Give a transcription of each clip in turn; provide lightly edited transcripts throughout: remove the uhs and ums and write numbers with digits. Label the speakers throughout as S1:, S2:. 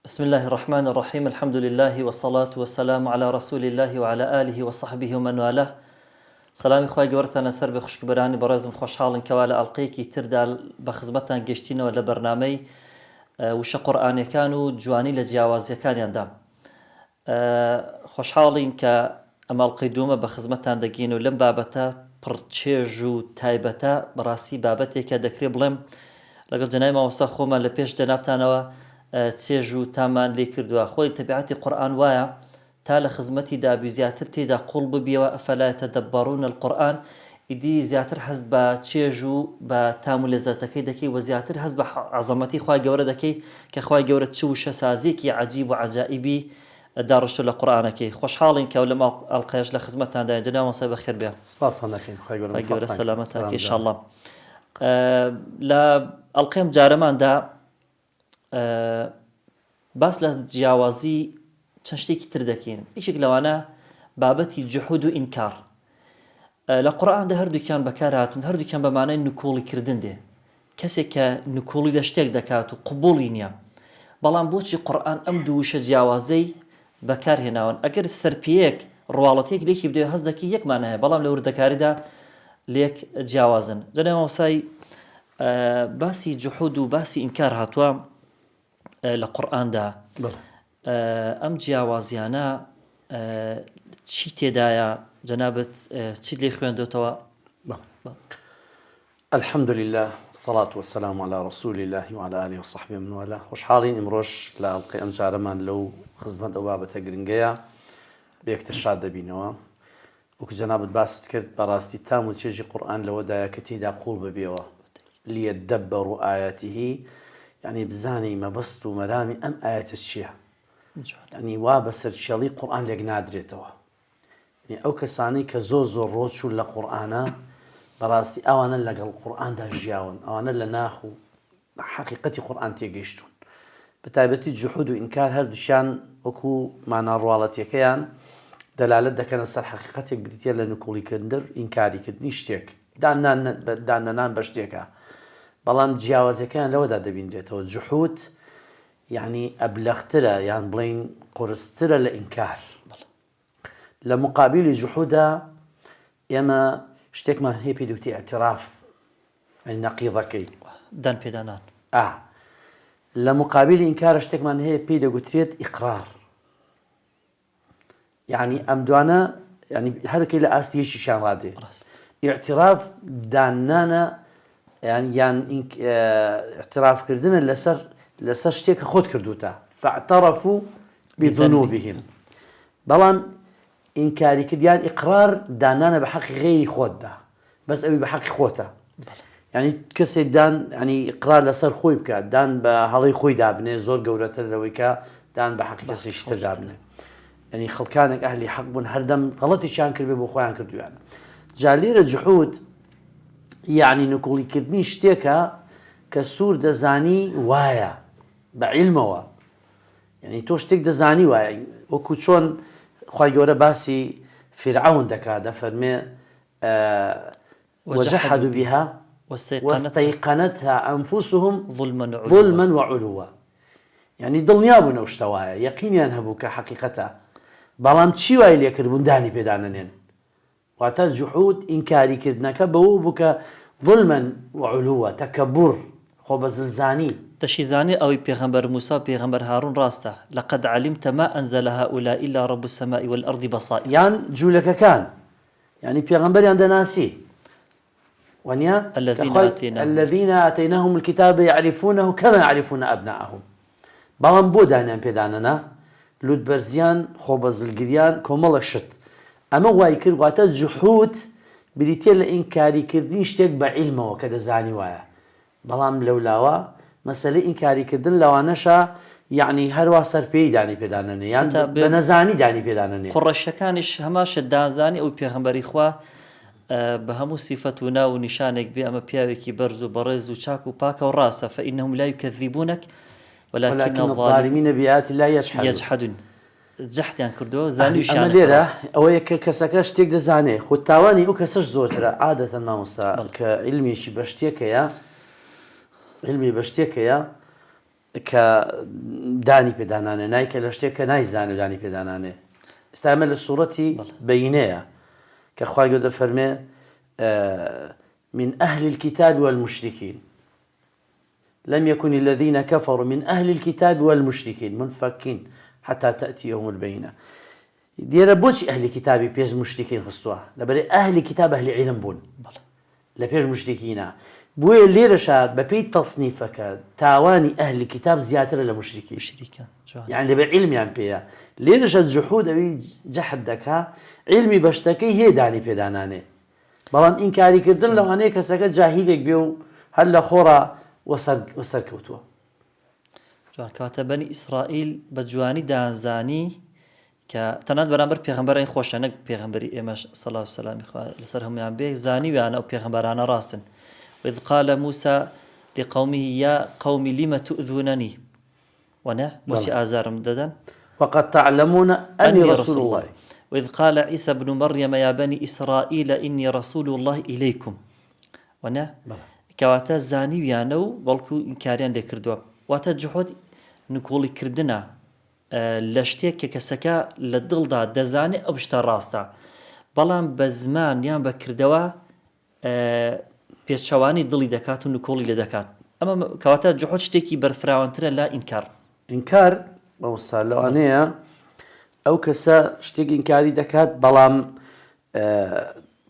S1: بسم اللە الرحمن الرحیم الحمد للە والصلاة والسلام علی رسول اللە وعلی آله وصحبه ومن والاه سەلامی خوای گەورەتان لەسەر بێ خوشک و برایانی بەڕێزم خۆشحاڵین کەوا لە ئەڵقەیەکی تردا بە خزمەتتان گەشتینەوە لە بەرنامەی وشە قورئانیەکان و جوانی لە جیاوازیەکانیاندا خۆشحاڵین کە ئەم ئەڵقەی دووەمە بە خزمەتتان دەگەین و لەم بابەتە پڕ چێژ و تایبەتە بەڕاستی بابەتێکە دەکرێ بڵێم لەگەڵ جەنابی مامۆستا خۆمان لە پێش جەنابتانەوە چێژ و تامان لێ کردووە خۆی تەبیعەتی قورئان وایە تا لە خزمەتی دابی زیاتر تێیدا قوڵ ببیەوە افلا یتدبرون القرآن ئیدی زیاتر هەست بە چێژ و بە تام و لەزەتەکەی دەکەی وە زیاتر هەست بە عەزەمەتی خوای گەورە دەکەی کە خوای گەورە چ وشە سازیەکی عەجیب و عەجائیبی داڕشتوە لە قورئانەکەی خۆشحاڵین کە لەم ئەڵقەیەش لە خزمەتتانداین جەنابی مامۆستای بەخێر بێ.
S2: سپاستان دەکەین خوای گەورە
S1: خوای گەورە
S2: موفەقتان کات.
S1: سەلامەتتان
S2: سلام
S1: کەی
S2: جان.
S1: ئیشاڵڵا لە ئەڵقەی ئەم جارەماندا باس لە جیاوازی چەند شتێکی تر دەکەین یەکێک لەوانە بابەتی جحود و ئینکار لە قورئاندا هەردووکیان بەکار هاتوون هەردووکیان بە مانای نکوڵی کردن دێ کەسێک کە نکوڵی لە شتێک دەکات و قبوڵی نییە بەڵام بۆچی قورئان ئەم دوو وشە جیاوازەی بەکار هێناون ئەگەر سەرپێیەک ڕواڵەتێک لێکی بدەوێت هەست دەکەی یەک مانا هەیە بەڵام لە وردەکاریدا لێک جیاوازن جەنابی مامۆستای باسی جحود و باسی ئینکار هاتووە لە قورئاندا ئەم جیاوازیانە چی تێدایە جەنابت چیت لێ خوێندۆتەوە؟
S2: الحمد للە الصلاة والسلام علی رسول اللە وعلی آله وصحبه ومن والاه خۆشحاڵین ئیمڕۆش لە ئەڵقەی ئەمجارەمان لەو خزمەت ئەو بابەتە گرنگەیە بە یەکتر شاد دەبینەوە وەکو جەنابت باست کرد بەڕاستی تام و چێژی قورئان لەوەدایە کە تێیدا قووڵ ببیەوە لیدبروا آیاته یعنی بزانی مەبەست و مەرامی ئەم ئایەتە چییە یعنی وا بەسەر چێڵی قورئان لێک نادرێتەوە یعنی ئەو کەسانەی کە زۆر زۆر ڕۆچوون لە قورئانە بەڕاستی ئەوانە لەگەڵ قورئاندا ژیاون ئەوانە لە ناخ و حەقیقەتی قورئان تێگەیشتوون بە تایبەتی جحود و ئینکار هەردووکیان وەکو مانا ڕواڵەتیەکەیان دەلالەت دەکەنە سەر حەقیقەتێک بریتیە لە نکوڵیکردن ئینکاریکردنی شتێک داننان بە شتێکە بەڵام جیاوازیەکەیان لەوەدا دەبینرێتەوە جحود یعنی ئەبلەغترە یان بڵین قورسترە لە ئینکار لە مقابلی جحودا ئێمە شتێکمان هەیە پێی دەوتی اعتراف یعنی نەقیضەکەی.
S1: دان پێدانان.
S2: ئا. لە مقابلی ئینکارە شتێکمان هەیە پێی دەگوترێت ئیقرار. یعنی ئەم دوانە یعنی هەرکەی لە ئاستی یەکیشیان ڕادێ.
S1: ڕاست.
S2: ئیعتراف داننانە یان یان ئیعتراف کردنە لەسەر لەسەر شتێک کە خۆت کردوتە فاعترفوا بذنوبهم بەڵام ئینکاری کرد یان ئیقرار دانانە بە حەقی غەیری خۆتدا بەس ئەوی بە حەقی خۆتە یعنی کەسێک دان ینی ئیقرار لەسەر خۆی بکات دان بە هەڵەی خۆی دابنێ زۆر گەورەتر لەوەی کە دان بە حەقی کەسێکی تر دابنێ ینی خەڵکانێک ئەهلی حەق بوون هەردەم غەڵەتێکیان کردبێ بۆ خۆیان کردویانە جا لێرە جحود یعنی نکوڵیکردنی شتێکە کە سوور دەزانی وایە بە عیلمەوە یانی تۆ شتێک دەزانی وایە وەکو چۆن خوای گەورە باسی فیرعەون دەکات دەفەرمێ وجحدوا بها واستيقنتها أنفسهم ظلما وعلوا یعنی دڵنیا بوون ئەو شتە وایە یەقینیان هەبوو کە حەقیقەتە بەڵام چی وای لێکردبوون دانی پێدا نەنێن واتە جحود ئینکاری کردنەکە بەوە بوو کە ظلما وعلوا، تکبر، خۆ بەزلزانی.
S1: دەشیزانی ئەوەی پێغەمبەر موسا و پێغەمبەر هارون ڕاستە، لقد علمت ما انزل هؤلاء الا رب السماء والارض بصائر.
S2: یان جولەکەکان یانی پێغەمبەریان دەناسی. وانیە
S1: الذین
S2: کە خوای
S1: آتیناهم
S2: الذین آتیناهم الکتاب یعرفونه کما یعرفون ابناءهم بەڵام بۆ دانیان پێدا نەنا لوتبەرزیان خۆبەزلگریان کۆمەڵێک شت ئەمە وای کرد واتە جحود بریتیە لە ئینکاری کردنی شتێک بە عیلمەوە کە دەزانی وایە بەڵام لەولاوە مەسەلەی ئینکاری کردن لەوانەشە یەعنی هەروا سەرپێی دانی پێدا نەنێ یان
S1: هەتا
S2: بە نەزانی دانی پێدا نەنێ.
S1: قوڕەشەکانیش هەمان شت دانزانی ئەو پێغەمبەری خوا بە هەموو سیفەت و ناو و نیشانێک بێ ئەمە پیاوێکی بەرز و بەڕێز و چاک و پاکە و ڕاستە فإنهم لا یکذبونک ولکن
S2: ولکن
S1: الظالمین
S2: الظالمین بآیات اللە یجحدون.
S1: یجحدون جەحدیان کردووە
S2: ئەهلی ئەمە
S1: زانیوشیانە کە
S2: لێرە
S1: ڕاستە.
S2: ئەوەیە کە کەسەکە شتێک دەزانێ خۆ تاوانی ئەو کەسەش زۆرترە عادەتەن مامۆستا
S1: بەڵێ.
S2: کە عیلمێکی بە شتێک هەیە عیلمی بە شتێک هەیە. کە دانی پێدانانێ نایکە لە شتێک کە نایزانێ دانی پێدانانێ ئێستا ئەمە لە سوڕەتی بەینەیە کە خوای گەورە دەفەرمێ من أهل الكتاب والمشركين لم يكن الذين كفروا من أهل الكتاب والمشركين منفكين حتى تأتيهم البينة دیارە بۆچی ئەهلی کیتابی پێش موشریکین خستووە؟ لەبەرئ ئەهلی کیتاب ئەهلی عیلم بوون لە پێش موشریکینا بۆیە لێرەشا بەپێی تەسنیفەکە تاوانی ئەهلی کیتاب زیاترە لە موشریکین
S1: موشریکان جوانە.
S2: یانی لەبەر عیلمیان پێیە لێرەشا جحود ئەوی جەحد دەکا عیلمی بە شتەکەی هەیە دانی پێدا نانێ بەڵام ئینکاری کردن لەوانەیە کەسەکە جاهیلێک بێ و هەر لە خۆڕا وەسەر وەسەر کەوتووە.
S1: جوان کەواتە بەنی ئیسرائیل بە جوانی دەیانزانی کە تەنانەت بەرامبەر پێغەمبەرانی خۆشیان نەک پێغەمبەری ئێمەش سەڵات و سەلامی خوا لەسەر هەموویان بێ زانیویانە ئەو پێغەمبەرانە ڕاستن وإذ قال موسى لقومه يا قوم لم تؤذونني وەنە بۆچی ئازارم دەدەن
S2: وقد تعلمون أني رسول الله
S1: وإذ قال عيسى ابن مريم يا بني إسرائيل إني رسول الله إليكم وەنە؟ کەواتە زانیویانە و بەڵکو ئینکاریان لێ کردووە. واتە جحود نکوڵی کردنە لە شتێک کە کەسەکە لە دڵدا دەزانێ ئەو شتە ڕاستە بەڵام بە زمان یان بە کردەوە پێچەوانەی دڵی دەکات و نکۆڵی لێ دەکات. ئەمە کەواتە جحود شتێکی بەرفراوانترە لە ئینکار.
S2: ئینکار مامۆستا لەوانەیە ئەو کەسە شتێک ئینکاری دەکات بەڵام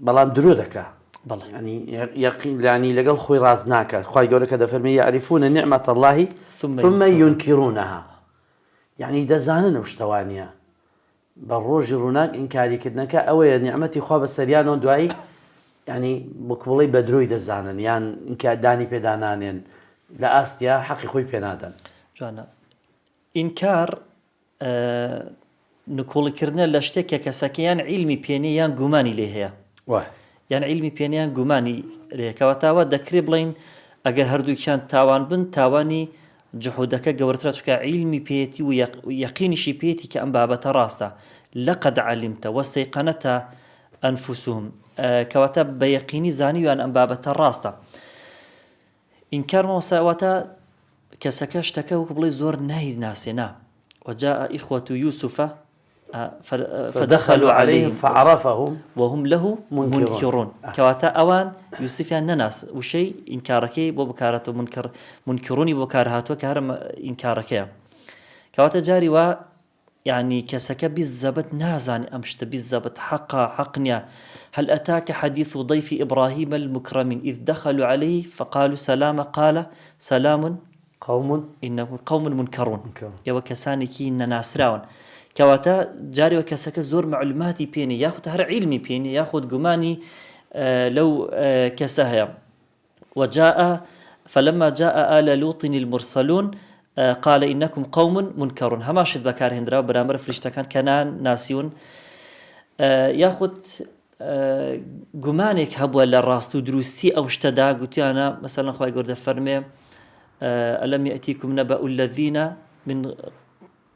S2: بەڵام درۆ دەکا یعنی لەگەڵ خۆی ڕاست ناکات خوای گەورە کە دەفەرمێ یعرفون نعمة الله ثم ينكرونها یعنی دەزانن ئەو شتە وانە بە ڕۆژی ڕووناک ئینکاریکردنەکە ئەوەیە نیعمەتی خوا بە سەریانەوە دوایی یعنی بکوڵی بە درۆی دەزانن یان دانی پێدانانێن لە ئاستیا حەقی خۆی پێنادەن
S1: جوانە ئینکار نکوڵی کردنە لە شتێک کە کەسەکە یان عیلمی پێ نیە یان گومانی لێ هەیە یان عیلمی پێ نیە یان گومانی لێ کەواتە وا دەکرێ بڵێین ئەگەر هەردووکیان تاوان بن تاوانی جحودەکە گەورەترە چونکە عیلمی پێیەتی و یەقینیشی پێیەتی کە ئەم بابەتە ڕاستە لقد علمت واستيقنت أنفسهم کەواتە بە یەقینی زانیویان ئەم بابەتە ڕاستە ئینکار مامۆستا واتە کەسەکە شتەکە وەکو بڵێ زۆر نایناسێ نا وجاء إخوة يوسف فدخلوا عليهم
S2: فعرفهم
S1: وهم له منكرون کەواتە ئەوان یوسفیان نەناس وشەی ئینکارەکەی بۆ بکارەتەوە منکر منکرونی بۆ کار هاتووە کە هەر ئینکارەکەیە کەواتە جاری وا یانی کەسەکە بیزەبت نازانێ ئەم شتە بیزەبت حەقە حەق نیە هل اتاک حدیث ضیف ابراهیم المکرمین اذ دخلوا علیه فقالوا سلاما قال سلام
S2: قوم
S1: انکم قوم منکرون ئێوە کەسانێکی نەناسراون کەواتە جارێ وە کەسەکە زۆر مەعلوماتی پێ نیە یاخود هەر عیلمی پێ نیە یاخود گومانی لەو کەسە هەیە وجاء فلما جاء آل لوط المرسلون قال انکم قوم منکرون هەمان شت بەکارهێنراوە بەرامبەر فریشتەکان کە ناسیون یاخود گومانێک هەبووە لە ڕاست و دروستی ئەو شتەدا گوتیانە مەسەلەن خوای گەورە دەفەرمێ ألم يأتكم نبأ الذين من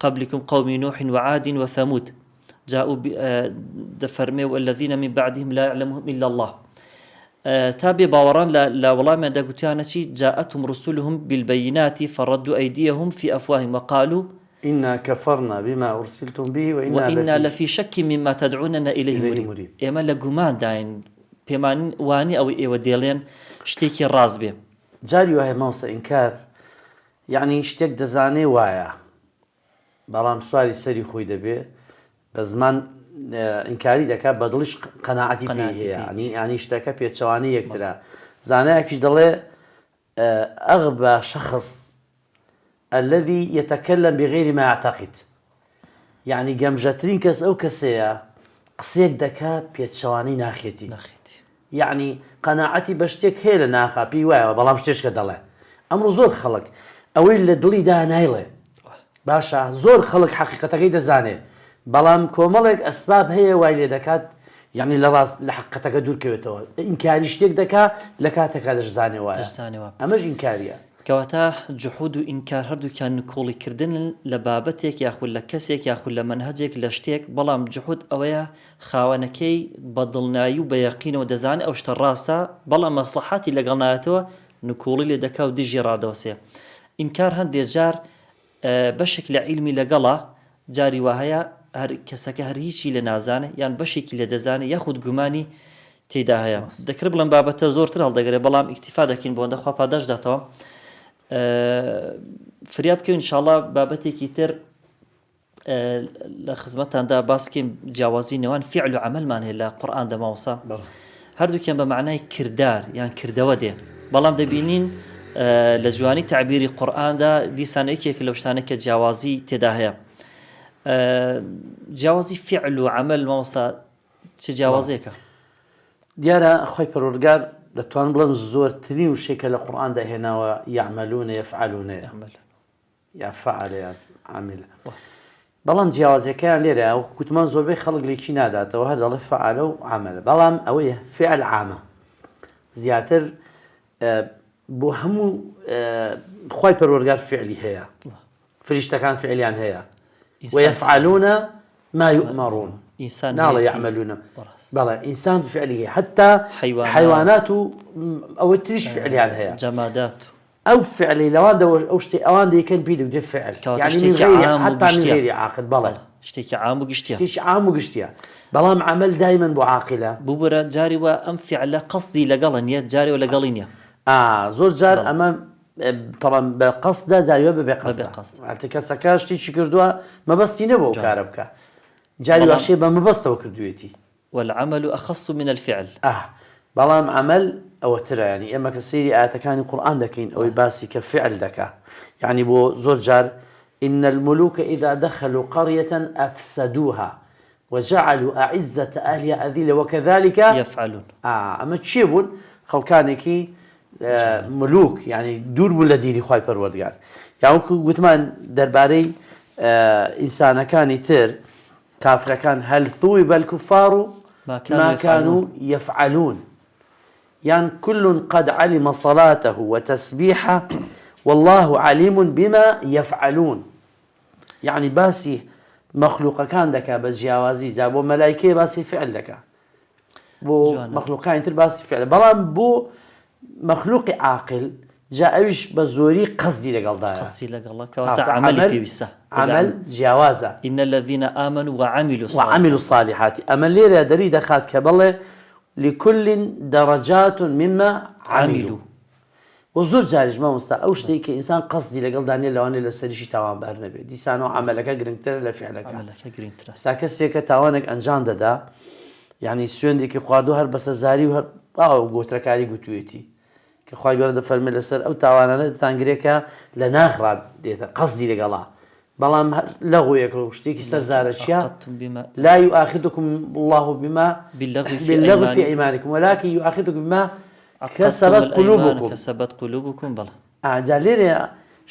S1: قبلكم قوم نوح وعاد وثمود جاءوا دەفەرمێ والذین من بعدهم لا يعلمهم إلا الله تا بێ باوەڕان لە وەڵامیاندا گوتیانە چی جاءتهم رسلهم بالبينات فردوا أيديهم في أفواههم وقالوا
S2: إنا كفرنا بما أرسلتم به
S1: وإنا لفي شك مما تدعوننا إليه مريب ئێمە لە گومانداین پێمان وانی ئەوەی ئێوە دێڵێن شتێکی ڕاست بێ.
S2: جاری وایە مامۆستا ئینکار یەعنی شتێک دەزانێ وایە بەڵام سواری سەری خۆی دەبێ بە زمان ئینکاری دەکات بە دڵیش قەناعەتی پێی هەیە یانی شتەکە پێچەوانەی یەکترە زانایەکیش دەڵێ أغبى شخص الذي يتكلم بغير ما يعتقد یعنی گەمژەترین کەس ئەو کەسەیە قسێک دەکا پێچەوانەی ناخێتی یەعنی قەناعەتی بە شتێک هەیە لە ناخا پێی وایە بەڵام شتێشکە دەڵێ ئەمڕۆ زۆر خەڵک ئەوەی لە دڵیدا نایڵێ باشە زۆر خەڵک حەقیقەتەکەی دەزانێ بەڵام کۆمەڵێک ئەسباب هەیە وای لێ دەکات یعنی لە ڕاست لە حەقیقەتەکە دوور کەوێتەوە ئینکاری شتێک دەکا لە کاتێکا دەشزانێ وایە ئەمەش ئینکاریە.
S1: کەواتە جحود و ئینکار هەردووکیان نکوڵی کردنن لە بابەتێک یاخود لە کەسێک یاخود لە مەنهەجێک لە شتێک، بەڵام جحود ئەوەیە خاوەنەکەی بە دڵنایی و بە یەقینەوە دەزانێ ئەو شتە ڕاستە بەڵام مەسڵەحەتی لەگەڵ نایەتەوە نکوڵی لێ دەکا و دژی ڕادەوەسێ. ئینکار هەندێ جار بەشێک لە عیلمی لەگەڵە، جاری وا هەیە هەر کەسەکە هەر هیچی لێ نازانێ یان بەشێکی لێ دەزانێ یاخود گومانی تێدا هەیە. دەکرێ بڵێم بابەتە زۆرتر هەڵدەگرێ بەڵام ئیکتیفا دەکەین بۆندە خوا پاداشت داتەوە. فریا بکەوین ان شاءاللە بابەتێکی تر لە خزمەتتاندا باس کەین جیاوازی نێوان فعل و عەمەلمان هەیە لە قورئاندا مامۆستا هەردووکیان بە معنای کردار یان کردەوە دێ بەڵام دەبینین لە جوانی تعبیری قورئاندا دیسان یەکێک لەو شتانە کە جیاوازی تێدا هەیە جیاوازی فعل و عەمەل مامۆستا چ جیاوازێکە؟
S2: دیارە خی پەروەردگار دەتوان بڵێم زۆرترین وشەی کە لە قورئاندا هێناوە یعملون یفعلون یا فعل یا عمل بەڵام جیاوازیەکەیان لێرە وەکو گوتمان زۆربەی خەڵک لێکی ناداتەوە هەر دەڵێ فعلە و عملە بەڵام ئەوەیە فعل عامە زیاتر بۆ هەموو خی پەروەرگار فعلی هەیە فریشتەکان فعلیان هەیە ويفعلون ما يؤمرون
S1: ئینسان
S2: ناڵێ يعملون بەڵێ ئینسان فعلی هەیە حتا حیوانات و ئەوە تریش فعلیان هەیە
S1: جەمادات
S2: ئەو فعلەی لەوان دەوە ئەو شتەی ئەوان دەیکەن پێی دەوترێ فعل
S1: کەواتە
S2: یعنی من
S1: شتێکی
S2: غیر
S1: عام و
S2: حتی من
S1: گشتیە
S2: غیر عاقل بەڵێ
S1: شتێکی عام و گشتیە
S2: شتێکی عام و گشتیە بەڵام عەمەل دایمەن بۆ عاقلە.
S1: ببورە جاری وا ئەم فعلە قەسدی لەگەڵە نیە جارێ و لەگەڵی نیە.
S2: ئا زۆر جار
S1: بەڵێ.
S2: ئەمە تەبعەن بە قەسدە جاری وا بە بێ
S1: بە بێ
S2: قەسدە
S1: قەسد.
S2: واتە کەسەکە شتێکی کردووە مەبەستی نەبووە ئەو
S1: جوان.
S2: کارە بکا جاری
S1: بەڵام.
S2: واشەیە بە مەبەستەوە کردوویەتی.
S1: والعمل اخص من الفعل.
S2: ئه بەڵام عەمەل ئەوەترە یانی ئێمە کە سەیری ئایەتەکانی قورئان دەکەین ئەوەی باسی کە فعل دەکا یانی بۆ زۆر جار ان الملوک اذا دخلوا قریە افسدوها وجعلوا اعزة اهلها اذلة وکذلک
S1: یفعلون.
S2: ئا ئەمە کێ بوون خەڵکانێکی ملوک یانی دوور بوون لە دینی خوای پەروەردگار یا وەکو گوتمان دەربارەی ئینسانەکانی تر کافرەکان هل ثوب الکفار ما کانوا یفعلون یان کل قد علم صلاته وتسبیحه واللە علیم بما یفعلون یەعنی باسی مەخلوقەکان دەکا بە جیاوازی جا بۆ مەلایکەیە باسی فعل دەکا بۆ مەخلوقانی تر باسی فعل بەڵام بۆ مەخلوقی عاقل جا ئەویش بە زۆری قەسدی لەگەڵدایە.
S1: قەسدی لەگەڵە کەواتە عەمەلی پێویستە.
S2: عەمەل جیاوازە.
S1: ان الذین آمنوا وعملوا
S2: الصالحات. وعملوا الصالحات ئەمە لێرە دەری دەخات کە بەڵێ لکل درجات مما عملوا وە زۆر جاریش مامۆستا ئەو شتەی کە ئینسان قەسدی لەگەڵدا نیە لەوانەیە لەسەریشی تاوانبار نەبێت دیسانەوە عەمەلەکە گرنگترە لە فیعلەکە.
S1: عەمەلەکە گرنگترە.
S2: ئێستا کەسێکە تاوانێک ئەنجام دەدا یانی سوێندێکی خواردووە هەر بەسەر زاری و هەر ئاو گۆترەکاری گوتوویەتی کە خوای گەورە دەفەرمێ لەسەر ئەو تاوانانە دەتانگرێ کە لە ناخ ڕا دێتە قەسدی لەگەڵا بەڵام هەر لەغویەکە و شتێکی سەر زارەکیە لا یؤاخذکم الله بما باللغو في أيمانكم ولكن يؤاخذكم بما كسبت قلوبكم
S1: كسبت قلوبكم بەڵێ.
S2: ئا جا لێرەیە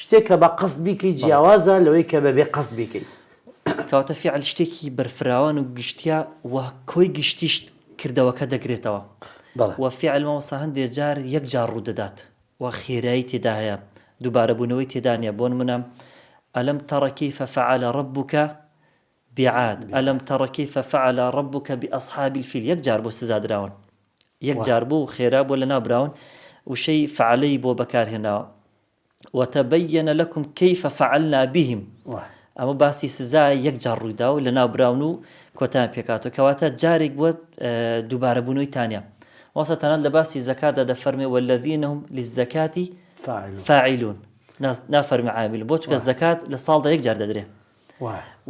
S2: شتێک کە بە قەسد بیکەی جیاوازە لەوەی کە بە بێ قەسد بیکەی.
S1: کەواتە فیعل شتێکی بەرفراوان و گشتیە و کۆی گشتیش کردەوەکە دەگرێتەوە
S2: بەڵێ.
S1: وە فیعل مامۆستا هەندێ جار یەک جار ڕوو دەدات و خێرایی تێدا هەیە دووبارەبوونەوەی تێدا نیە بۆ نمونە الم تر کیف فعل ربک بعاد الم تر کیف فعل ربک باصحاب الفیل یەک جار بۆ سزا دراون یەک جار بوو و خێرا بووە لەناو براون وشەی فعلەی بۆ بەکار هێناوە وتبین لکم کیف فعلنا بهم ئەمە باسی سزا یەک جار ڕوویدا و لەناو براون و کۆتایان پێکاتەوە کەواتە جارێک بووە دووبارە بوونەوەی تانە واسە تەنانەت لە باسی زەکاتدا دەفەرمێ والذین هم للزکاة فاعلون نافەرمێ عاملون بۆ چونکە زەکات لە ساڵدا یەک جار دەدرێ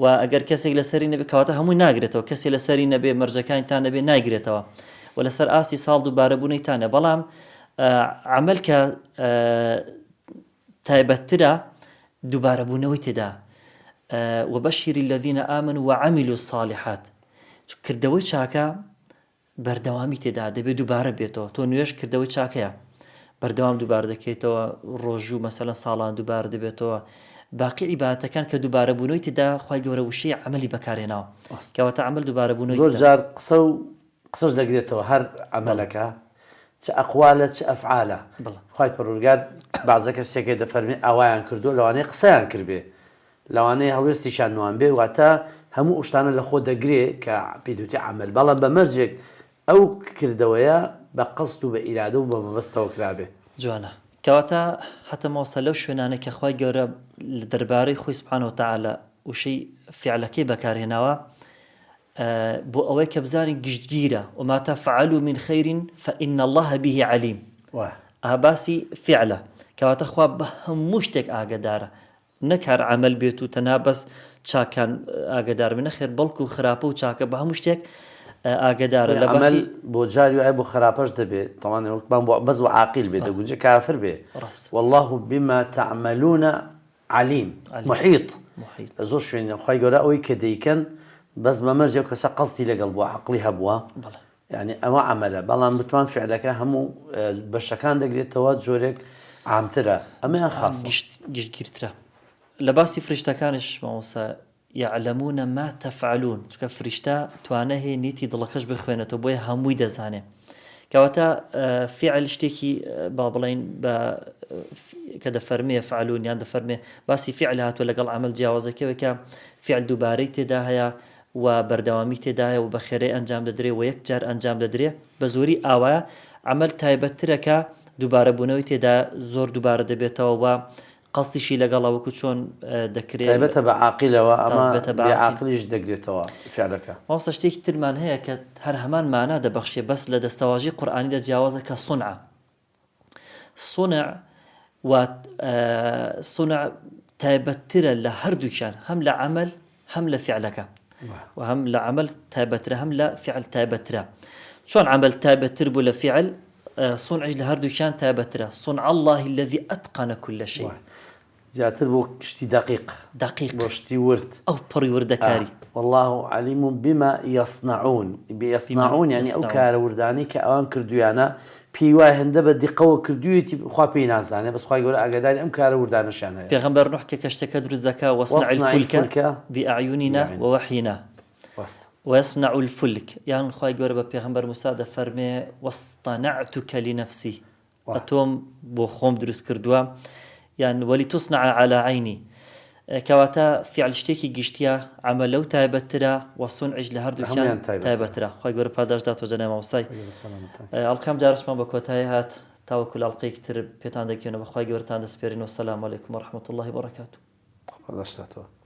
S1: و ئەگەر کەسێک لەسەری نەبێ کەواتە هەمووی ناگرێتەوە کەسێ لەسەری نەبێ مەرجەکانی تا نەبێ نایگرێتەوە و لەسەر ئاستی ساڵ دووبارەبوونەی تانە بەڵام عمل کە تایبەتترە دووبارەبوونەوەی تێدا وبشر الذین آمنوا وعملوا الصالحات کردەوەی چاکە بەردەوامی تێدا دەبێت دووبارە بێتەوە تۆ نوێژ کردەوەی چاکەیە بەردەوام دووبارە دەکەیتەوە ڕۆژوو مەسەلەن ساڵان دووبارە دەبێتەوە باقی عیبادەتەکان کە دووبارە بوونەوەی تێدا خوای گەورە وشەی عەمەلی بەکارهێناوە کەواتە عەمەل دووبارە بوونەوەی
S2: زۆر
S1: تێدا.
S2: جار قسە و قسەش دەگرێتەوە هەر عەمەلەکە چ ئەقوالە چ ئەفعالە
S1: بەڵێ.
S2: خوای پەروەردگار بەعزە کەسێکێ دەفەرمێ ئاوایان کردووە لەوانەیە قسەیان کردبێ لەوانەیە هەڵوێستێکیان نوانبێ واتە هەموو ئەو شتانە لە خۆ دەگرێ کە پێی دەوترێ عەمەل بەڵام بە مەرجێک ئەو کردەوەیە بە قەست و بە ئیرادە و بە مەبەستەوە کرابێ.
S1: جوانە. کەواتە هەتا مامۆستا لەو شوێنانەی کە خوای گەورە لە دەربارەی خۆی سبحانە وتعالی وشەی فعلەکەی بەکارهێناوە بۆ ئەوەی کە بزانین گشتگیرە وما تفعلوا من خير فإن الله به علیم ئا باسی فعلە کەواتە خوا بە هەموو شتێک ئاگەدارە نەک هەر عەمەل بێت و تەنها بەس چاکان ئاگەدار بن نەخێر بەڵکو خراپە و چاکە بە هەموو شتێک ئاگەدارە لە
S2: عەمەل بۆ جاری وایە بۆ خراپەش دەبێ تەوان وەکمان بۆ بەس عاقیل بێ دەگونجێ کافر بێ
S1: ڕاست
S2: والله بما تعملون علیم محیط لە زۆر شوێن خوای گەورە ئەوەی کە دەیکەن بەس بە مەرجێ ئەو کەسە قەسدی لەگەڵ بووە عەقڵی هەبووە یانی ئەوە عەمەلە بەڵام بتوان فعلەکە هەموو بەشەکان دەگرێتەوە جۆرێک عامترە ئەمەیان خاصە
S1: گشتگیرترە لە باسی فریشتەکانش مامۆستا یعلمون ما تفعلون چونکە فریشتە توانە هەیە نیتی دڵەکەش بخوێنێتەوە بۆیە هەمووی دەزانێ کەواتە فعل شتێکی با بڵین بە کە دەفەرمێ فعلون یان دەفەرمێ باسی فعل هاتووە لەگەڵ عمل جیاوازەکەوە کە فعل دووبارەی تێدا هەیە و بەردەوامی تێدایە و بە خێرای ئەنجام دەدرێ و یەک جار ئەنجام دەدرێ بە زۆری ئاوایە عەمەل تایبەتترە کە دووبارە بوونەوەی تێدا زۆر دووبارە دەبێتەوە و قەستیشی لەگەڵە وەکو چۆن دەکرێ
S2: تایبەتە بە عاقیلەوە ئەمە تایبەتە بە بێ عاقیل. عاقلیش دەگرێتەوە فعلەکە.
S1: مامۆستا شتێکی ترمان هەیە کە هەر هەمان مانا دەبەخشێ بەس لە دەستەواژەی قورئانیدا جیاوازە کە صنعە صنع و صنع تایبەتترە لە هەردووکیان هەم لە عەمەل هەم لە فعلەکە و هەم لە عەمەل تایبەتترە هەم لە فعل تایبەتترە چۆن عەمەل تایبەتتر بوو لە فعل صنعیش لە هەردووکیان تایبەتترە صنع الله الذي أتقن كل شيء
S2: زیاتر بۆ شتی دەقیق.
S1: دەقیق.
S2: بۆ شتی ورد.
S1: ئەو پەڕی وردەکاری.
S2: واللە علیم بما یصنعون، یصنعون یانی ئەو کارە وردانەی کە ئەوان کردویانە پێی وایە هێندە بە دیقەوە کردویەتی خوا پێی نازانێ بەس خوای گەورە ئاگاداری ئەم کارە وردانەشیان هەیە.
S1: پێغەمبەر نوح کە کەشتەکە دروست دەکا واصنع الفلک بأعیننا ووحینا ویصنع الفلک یان خوای گەورە بە پێغەمبەر موسی دەفەرمێ واصطنعتک لنفسی ئەتۆم بۆ خۆم دروست کردووە یان ولتصنع علی عینی کەواتە فعل شتێکی گشتیە عەمەلە و تایبەتترە و سونعیش لە هەردووکیان تایبەتترە خوای گەورە پاداشت داتەوە جەنابی مامۆستای ئەڵقەی ئەم جارەشمان بە کۆتایی هات تاوەکو لە ئەڵقەیەکی تر پێتان دەگەینەوە بە خوای گەورەتان دەسپێرین وەسەلام علیکم ورحمة اللە وبرکاته.
S2: پاداشت داتەوە.